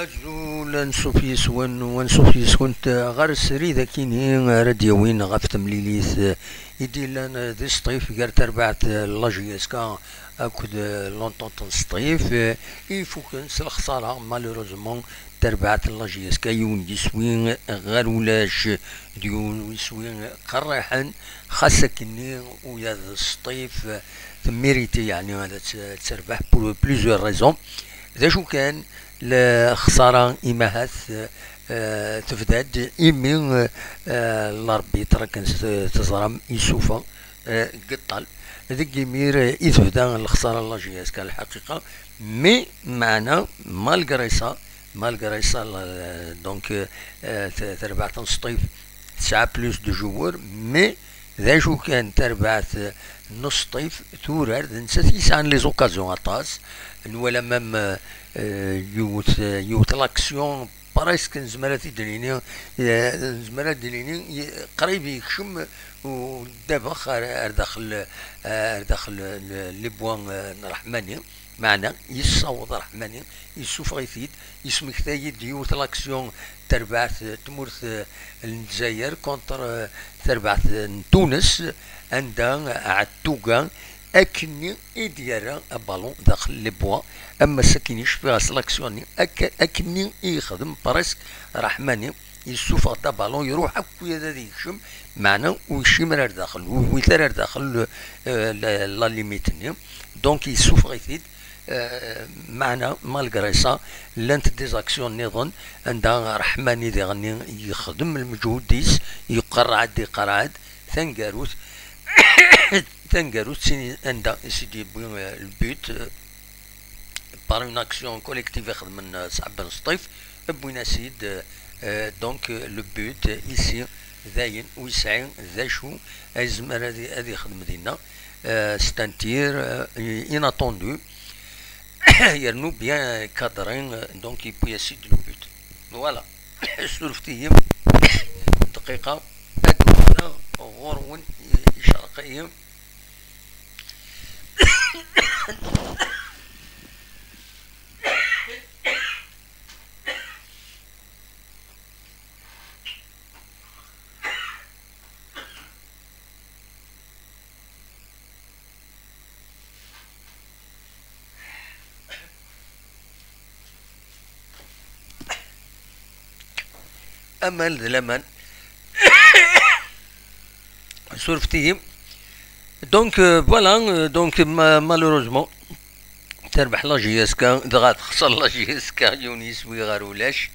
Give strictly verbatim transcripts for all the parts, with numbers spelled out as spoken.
Azul, ansuf yes-wen, u ansuf yes-kent ɣer srid akini ara d-yawin ɣef temlilit i d-yellan di Sṭif gar terbaɛt n la J S K akked l'Entente n Sṭif, i ifuken s lexsara, malheureusement, terbaɛt n la J S K yiwen n yiswi ɣer ulac, d yiwen n yiswi qerriḥen, xas akkenni ula d Sṭif temmérité, yeɛni ad tt-, ad terbeḥ pour plusieurs raisons. D acu kan, lexsara imahat, eh, tebda-d imi, eh, l'arbitre, akken s-, teẓram, yessufeɣ, eh, deg ṭṭal. Deg imir, eh, i tebda lexsara n la J S K, lḥaqiqa. Mais, meɛna, malgré ça, malgré ça, la, donc, eh, t-, terbaɛt n Sṭif tesɛa plus de joueurs, mais d acu kan, terbaɛt n Sṭif turar d nettat i yesɛan les occasions aṭas. Nwala même, eh, yiwet, yiwet l'action presque nezmer ad t-id-nini, eh, nezmer ad d-nini, ye-, qrib yekcem u-, ddabex ar, ar daxel, ar daxel n les bois, eh, n Ṛeḥmani. Meɛna yessaweḍ Ṛeḥmani, yessufeɣ-it-id, yesmektay-id yiwet l'action terbaɛt, eh, tmurt, eh, n Lezzayer contre, eh, terbaɛt n Tunes, anda Ɛettuga akkenni i d-yerra abalun daxel les bois. Am ass akkenni cfiɣ-as l'action-nni, ak-, akkenni i yexdem presque Ṛeḥmani, yessufeɣ-d abalun, iruḥ akk ad yekcem, meɛna ur yekcim ara ar daxel, ur yewwit ara ar daxel, eh, la, la limite-nni. Donc yessufeɣ-it-id, eh, meɛna, malgré ça, llant des actions nniḍen anda Ṛeḥmani diɣenni yexdem lmeǧhud-is, yeqreɛ-d, yeqreɛ-d, taneggarut, taneggarut sin anda i s-id-yewwi, eh, le but, eh, par une action collective i xedmen, eh, ṣḥab n Sṭif, wwin-as-id, eh, donc, eh, le but, eh, ici, dayen, ur yesɛi d acu ay yezmer ad, ad yexdem dinna. Eh, c'est un tir, eh, inattendu, yernu bien cadré, eh, donc yewwi-as-id le but. Voilà. Surfet-iyi dqiqa, ad d-uɣaleɣ ɣur-wen, icerq-iyi. Aman d laman. Surfet-iyi. Donc, euh, voilà, euh, donc, ma-, malheureusement, terbeḥ la J S K, dɣa texṣer la J S K, yiwen yiswi ɣer ulac,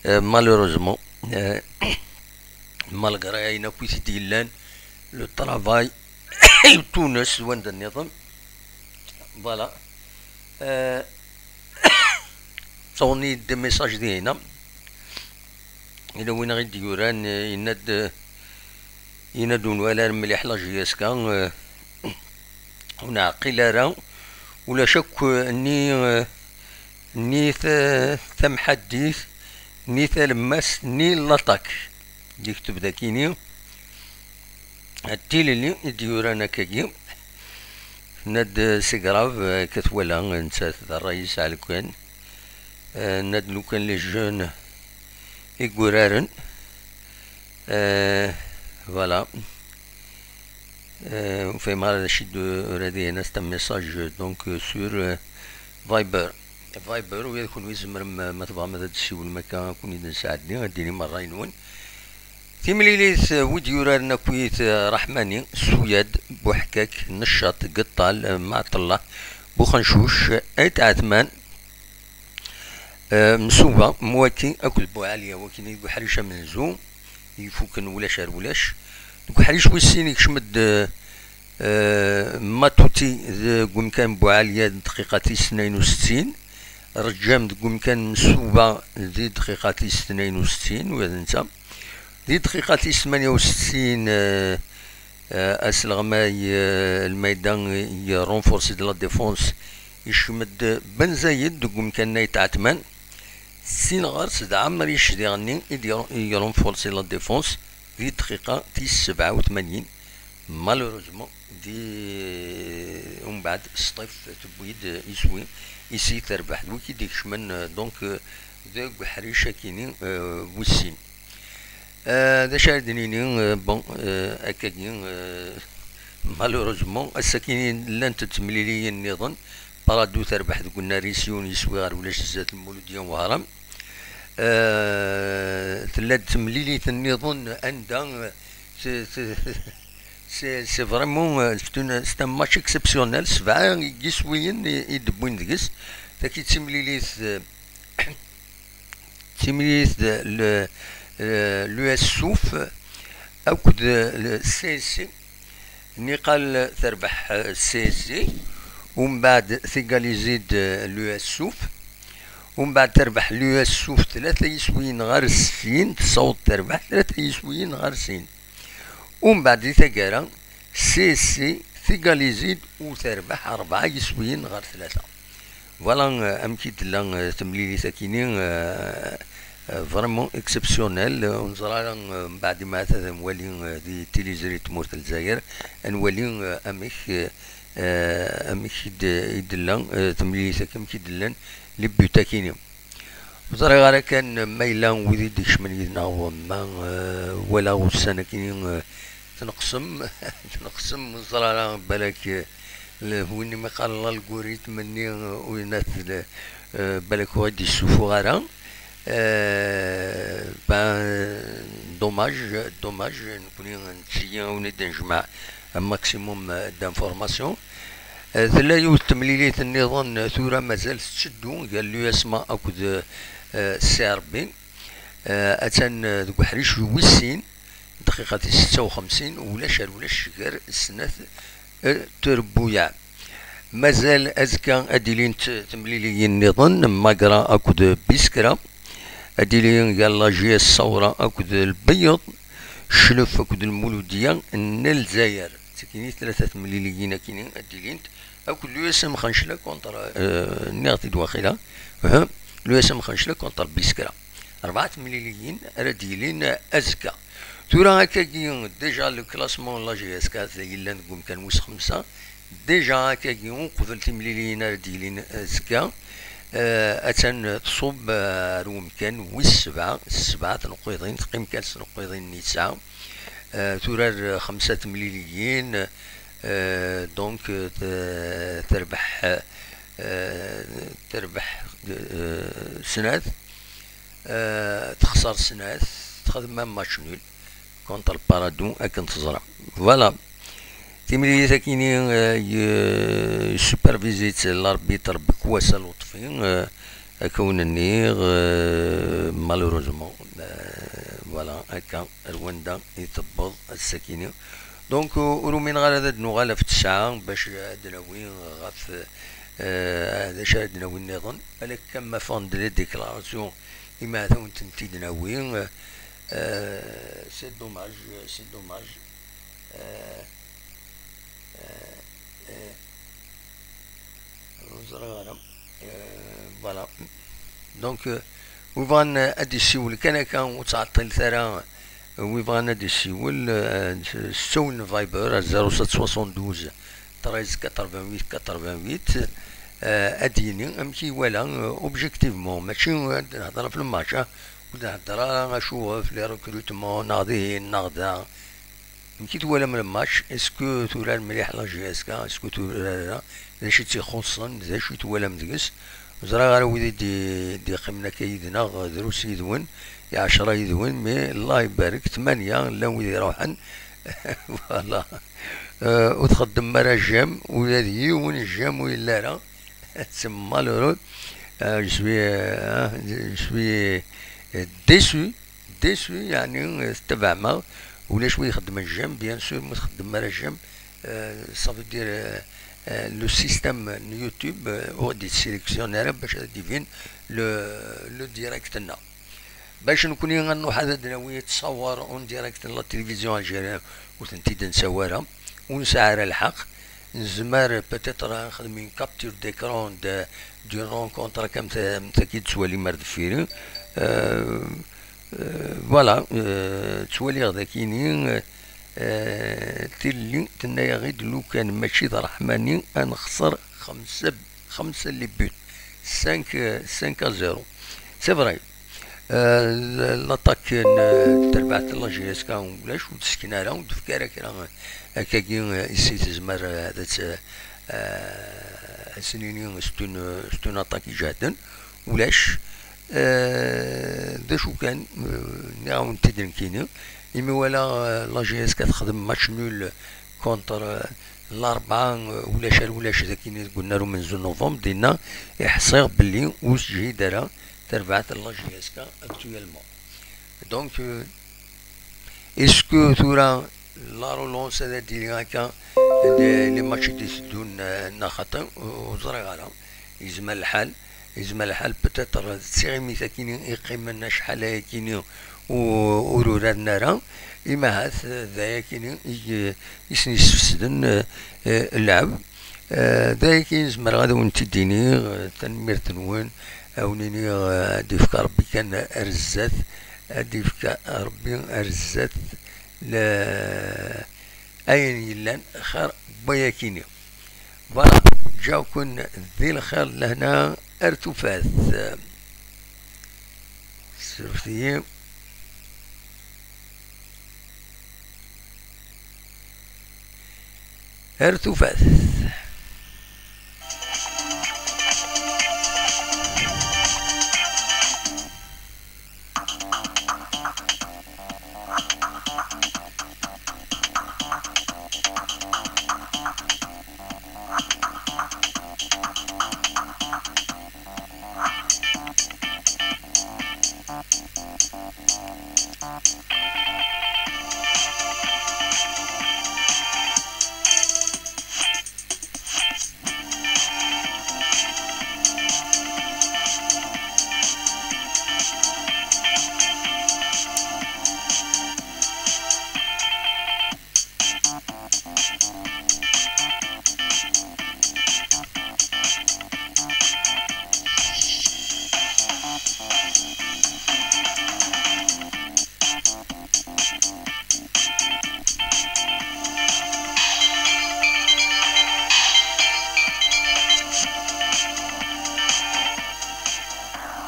euh, malheureusement. Euh, malgré ayen akk i t-id-yellan, le travail, Tunes d wanda nniḍen. Voilà. Euh, ttawen-iyi-d message dihina. Yella win i ɣ-d-yuran, eh, yenna-d, eh, yenna-d ur nwala ara mliḥ la J S K, eh, ur neɛqil ara, ulac akk, eh, ni, eh, ni ta-, tamḥaddit, ni talemmast, ni l'attaque. Yekteb dakini, d tilelli i d-yuran akkagi. Tenna-d, eh, c'est grave, eh, akka twala nettat d ṛṛay yesɛa lukan. Eh, tenna-d lukan les jeunes i yuraren. Eh, voilà. Eh, ur fhimeɣ ara d acu i d-ura dihin, c'est un message, donc, euh, sur, euh, Viber. Viber, ula d kenwi tzemrem, eh, ma tebɣam ad d-tessiwlem akka, ad ken-id-nesɛeddi, ad d-tinim ṛṛay-nwen. Timlilit, eh, wi d-yuraren akkit, eh, Raḥmani, Suyad, Buḥkak, Neccaṭ, Geṭṭal, eh, Maɛṭellah, Buxencuc, Ayt Ɛetman, eh, Msuba, Mwaki akked Buɛaliya, wakin i deg uḥric amenzu, ifuken ulac ar ulac. Deg uḥric wis sin ikcem-d, eh, eh, Matuti deg umkan Buɛaliya, deg dqiqa tis tnayen u settin, Reǧǧam deg umkan Msuba di dqiqa tis tnayen u settin, ula d netta. Di dqiqa tis tmanya u settin, eh, eh, asleɣmay, eh, Lmayda i renforcer la défense, ikcem-d Ben Zayed deg umkan n Ayt Ɛetman. Sin ɣer-s d Ɛamric diɣenni i d-, i renforcer la défense di dqiqa tis sebɛa u tmanyin. Malheureusement, di, umbeɛd Sṭif tewwi-d iswi, isi terbeḥ. D wiki d-ikecmen, euh, donc, euh, deg uḥric akini, euh, wis sin. Euh, d acu ara d-nini, euh, bon, euh, akkagi, euh, malheureusement, ass-akini llant-d temliliyin nniḍen, Paradou terbeḥ deg unnar-is yiwen yiswi ɣer ulac zdat Lmulud Yan Wehram. Euh, tella-d temlilit nniḍen anda, euh, c'est, c'est, c'est, c'est vraiment, euh, c'est une, c'est un match exceptionnel, sebɛa n yiswiyen i, i d-wwin deg-s. Taki d timlilit, euh, timlilit d le, euh, l'U S Souf akked le C S C. Niqal terbeḥ, euh, C S C, umbeɛd tigalizi-d, euh, l'U S Souf, umbeɛd terbeḥ l'U S Souf tlata yiswiyen ɣer sin, tessaweḍ terbeḥ tlata yiswiyen ɣer sin. Umbeɛd di taggara, C S C tigalizi-d u terbeḥ rebɛa yiswiyen ɣer tlata. Voilà, euh, amek i d-tella, euh, temlilit akini, euh, euh, vraiment exceptionnel. Euh, ur neẓra ara, euh, mbeɛd imaɛat ad nwali, euh, di tiliẓri n tmurt n Lezzayer, ad nwali, euh, amek, euh, euh, amek i d-, i d-tella, euh, temlilit akini, amek i d-llan les buts akini. Ur ẓriɣ ara kan ma yella wid i d-ikecmen yid-neɣ, ma, euh, walaɣ ussan akini, euh, tneqsem, tneqsem, ur ẓriɣ ara, balak, euh, le-, win i mi qqaren l'algorithme-nni, euh, ur yenna-t, le-, euh, balak ur d-yessufuɣ ara. Euh, ben, dommage, dommage, nekkni netteg ayen i d-nejmeɛ un maximum, euh, d'informations. Euh, tella yiwet temlilit nniḍen, euh, tura mazal tetteddu gar l'U S M A akked, euh, C R B. Euh, attan, euh, deg uḥric wis sin, dqiqa tis setta u xemsin, ulac ar ulac gar snat, euh, trebbuyaɛ. Mazal azekka ad d-ilint temliliyin nniḍen, Magra akked Biskra. Ad d-ili gar la J S Sawra akked Lbeyyeḍ, Cclef akked Lmuludiya n Lezzayer. Ttakini tlata temliliyin akini ad d-ilint akked l'U S M Xencla contre, euh, nniɣ-t-id waqila, uhu, l'U S M Xencla contre Biskra. Rebɛa temliliyin ara d-yilin azekka. Tura akkagi, déjà le classement n la J S K yellan deg umkan wis xemsa, déjà akkagi uqbel timliliyin ara d-yilin azekka, euh, attan tṣubb, euh, ar umkan wis sebɛa, s sebɛa tneqqiḍin, teqqim kan s tneqqiḍin-nni tesɛa. Euh, turar xemsa temliliyin, euh, donc, euh, te-, terbeḥ, euh, terbeḥ, euh, snat, euh, texṣer snat, texdem un match nul contre Paradou, akken teẓram. Voilà. Timlilit akini, euh, ye-, yessupervisi-tt l'arbitre Bekwasa Lutfi, euh, akka wen-nniɣ, euh, malheureusement, euh, voilà, akka, ar wanda i tewweḍ ass-akini. Donc, ur umineɣ ara ad d-nuɣal ɣef tesɛa bac ad d-nawi ɣef, euh, d acu ara d-nawi nniḍen. Balak ma ffɣen-d les déclarations, imaɛt ad wen-tent-id-nawi. Euh, c'est dommage, c'est dommage. Euh, euh, euh, ur ẓriɣ ara. Euh, voilà. Donc, euh, wi bɣan ad d-yessiwel kan akka, ur ttɛeṭṭilet ara. Wi bɣan ad d-yessiwel, euh, s-, sawlen Viber ar zéro sept soixante-douze treize quatre-vingt-huit quatre-vingt-huit, euh, ad d-yini amek i iwala, euh, objectivement, mačči ad d-nehder ɣef le match, ah, ur d-nhedder ara acu ɣef les recrutements, neɣ dihin, neɣ da. Amek i twalam le match? Est-ce que turar mliḥ la J S K? Est-ce que turar ara? D acu i tt-ixuṣṣen? D acu i twalam deg-s? Ur ẓriɣ ara wid i d-, d-iqqimen akka yid-neɣ, drus yid-wen, i ɛecra yid-wen, mais Allah ibarek, tmanya llan wid iruḥen. Voilà. Euh, ur txeddmem ara j'aime, ula d yiwen j'aime ur yelli ara. C'est malheureux. Euh, je suis, euh, je suis, euh, déçu. Déçu, yeɛni, euh, tettabaɛem-aɣ. Ulac wi ixeddmen j'aime, bien sûr, ma txeddmem ara j'aime, euh, ça veut dire, euh, euh, le système n YouTube, euh, ur d-yettisélectionne ara bac ad d-ibin le, le direct-nneɣ. Bac nekkni ad nruḥ ad d-nawi ttṣawer en direct n la télévision algérienne, ur tent-id-nsawi ara, ur nesɛi ara lḥeqq. Nezmer peut-être ad nexdem une capture d'écran de, d'une rencontre comme ta-, am tagi d-tettwalim ar deffir-i. Euh, euh, voilà, euh, ttwaliɣ dakini, euh, tilli tenna-yaɣ-id lukan mačči d Ṛeḥmani ad nexṣer xemsa, xemsa les buts, cinq, euh, cinq à zéro. C'est vrai. Euh, l- l'attaque n terbaɛt n la J S K ulac, ur d-tesken ara, ur d-tefki ara kra. Akkagi, euh, ici tezmer, euh, ad tt- euh, ad s-nini c'est une, c'est une attaque ijehden. Ulac. Euh, d acu kan, euh, nniɣ-awen-t-id nekkini, imi walaɣ, euh, la J S K texdem match nul contre, euh, Larebɛa, euh, ulac ar ulac, d akkin deg unnar umenzu n novembre, dinna i ḥṣiɣ belli ur teǧhid ara terbaɛt n la J S K actuellement. Donc, euh, est-ce que tura la relance ad d-tili akka, les, les matchs i d-iteddun, euh, neɣ xaṭi, ur ẓriɣ ara. Yezmer lḥal, yezmer lḥal peut-être d tiɣimit akkin i yeqqimen acḥal ayakini u- ur uraren ara, imahat d ayakini i i sen-yessefsden, eh, eh, lɛeb. Eh, d ayakini zemreɣ ad awen-t-id-iniɣ, eh, tanemmirt-nwen, ad awen-iniɣ, eh, ad d-ifk Rebbi kan ar zdat, ad d-ifk Rebbi ar zdat, la- ayen yellan xir n wayakini. Voilà, ǧǧaw-ken di lxir d lehna, ar tufat. Surfet-iyi. Ar tufat.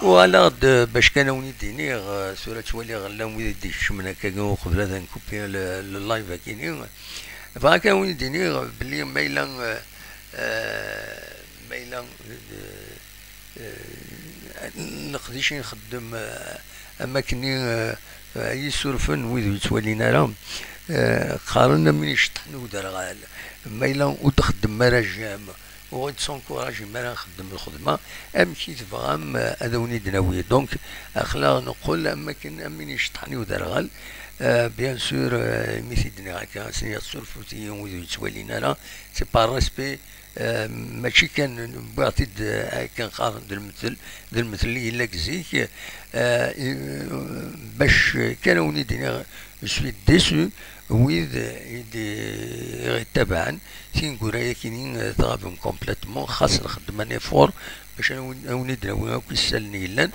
Uɣaleɣ-d bac kan a wen-id-iniɣ, eh, tura ttwaliɣ llan wid i d-ikecmen akkagi uqbel ad nkupi le, le live akini. Bɣiɣ kan a wen-id-iniɣ belli ma yella, eh, eh, ma yella, eh, eh, leqdic i nxeddem, eh, am akkenni, eh, eh, i yi-ssurfen wid ur yettwalin ara, eh, qqaren am win iceṭṭḥen i uderɣal. Ma yella ur d-xeddem ara j'aime, ur ɣ-id-sencouragem ara nxeddem lxedma, amek i tebɣam, eh, ad awen-id-nawi? Donc, aql-aɣ neqqel am akken am win iceṭṭḥen i uderɣal. Eh, bien sûr, eh, imi t-id-nniɣ akka, sniɣ ssurfut-iyi wid ur yettwalin ara, c'est par respect, eh, mačči kan wwiɣ-t-id, eh, akken qqaren d lemtel, d lemtel i yella deg zik, eh, i- bac kan a wen-id-iniɣ, je suis déçu, wid i d-, i ɣ-ittabaɛen, tineggura-yakini, eh, tɣabem complètement, xas nxeddem un effort bac a wen-, a wen-id-nawi akk isallen yellan.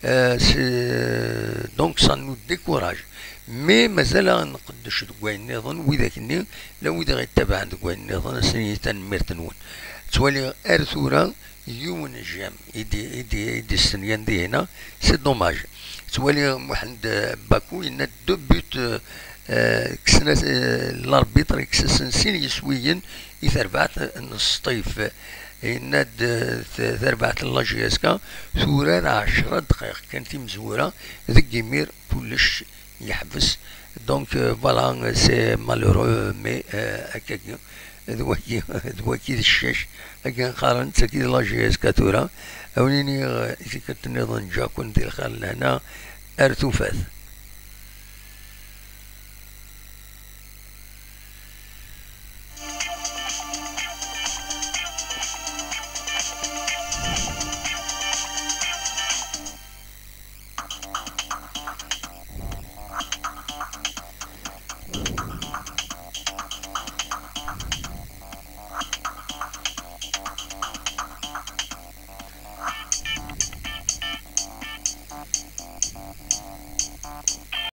Eh, c'est, donc ça nous décourage. Mais mazal-aɣ nqeddec deg wayen nniḍen, widak-nni, la wid i ɣ-ittabaɛen deg wayen nniḍen, ad sen-yini tanemmirt-nwen. Ttwaliɣ ar tura yiwen j'aime i d-, i d-, i d-istenyan dihina, c'est dommage. Ttwaliɣ Muḥend, eh, Baku yenna deux buts, eh, eh, kksen-as, eh, l'arbitre yekkes-asen sin yiswiyen i terbaɛt n Sṭif. Yenna-d, eh, t-, terbaɛt n la J S K turar ɛecra ddqayeq kan timezwura, deg imir kullec yeḥbes. Donc, euh, voilà, c'est malheureux, mais, euh, akkagi, d wagi, d wagi d ccac. Akken qqaren, d tagi d la J S K tura. A wen-iniɣ, euh, i tikkelt nniḍen, ǧǧaken di lxir n lehna, ar tufat.